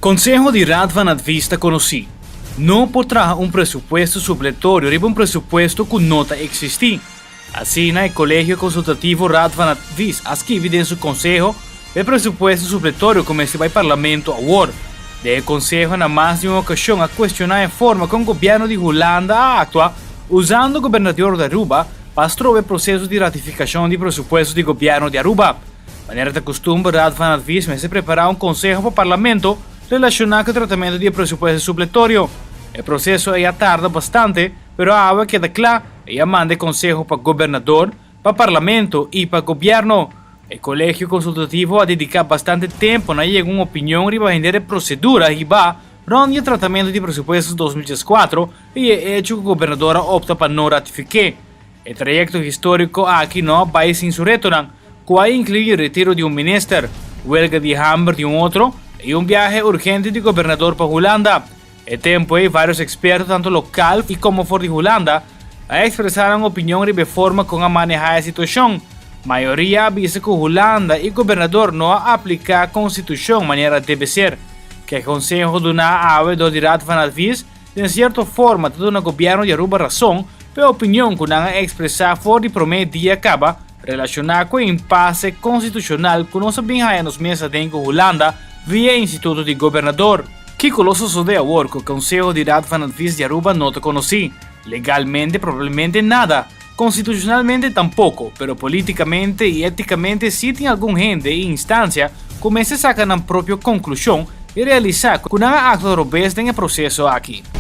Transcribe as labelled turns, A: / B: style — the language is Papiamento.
A: Konseho di Raad van Advies ta konosí. No por traha un presupuesto supletorio riba un presupuesto ku no ta eksistí. Asina e Kolegio Konsultativo Raad van Advies a skibi den su konseho pa e presupuesto supletorio ku mester bai Parlamento awor. Den e konseho na mas di un okashon a kuestioná e forma kon gobièrnu di Hulanda a aktua usando Gobernador di Aruba pa stroba e proseso di ratifikashon di presupuesto di gobièrnu di Aruba. Manera ta kustumber Raad van Advies mester prepará un konseho pa Parlamento relashoná ku e tratamentu di e presupuesto supletorio. E proseso ei a tarda bastante, pero awe a keda kla i a manda e konseho pa Gobernador, pa Parlamento i pa Gobièrnu. E Kolegio Konsultativo a dediká bastante tempu na yega un opinion riba henter e prosedura hibá rònt di e tratamentu di presupuesto 2014 i e echo ku Gobernador a opta pa no ratifik'é. E trayekto históriko aki no a bai sin su retonan, ku a inkluí retiro di un minister, welga di hamber di un otro i un biahe urgente di gobernador pa Hulanda. E tempu ei vários eksperto tantu lokal i komo for di Hulanda a ekspresá nan opinion riba e forma kon a manehá e situashon. Mayoria a bisa ku Hulanda i gobernador no a apliká konstitushon manera debe ser. Ke konseho duná awe dor di Raad van Advies Den sierto forma ta duna gobierno di Aruba rason p'e opinion cu nan a expresa for di prome dia caba relaciona cu e impasse constitucional cu nos a bin haya nos mes aden cu Hulanda via e instituto di gobernador. Kico lo sosode awor cu Conseho di Raad van Advies di Aruba no ta conoci? Legalmente probablemente nada, constitucionalmente tampoco, pero politicamente y eticamente si tin algun hende y instancia cu mester saca nan propio conclusion y realisa cu nan a actua robes den e proceso aki.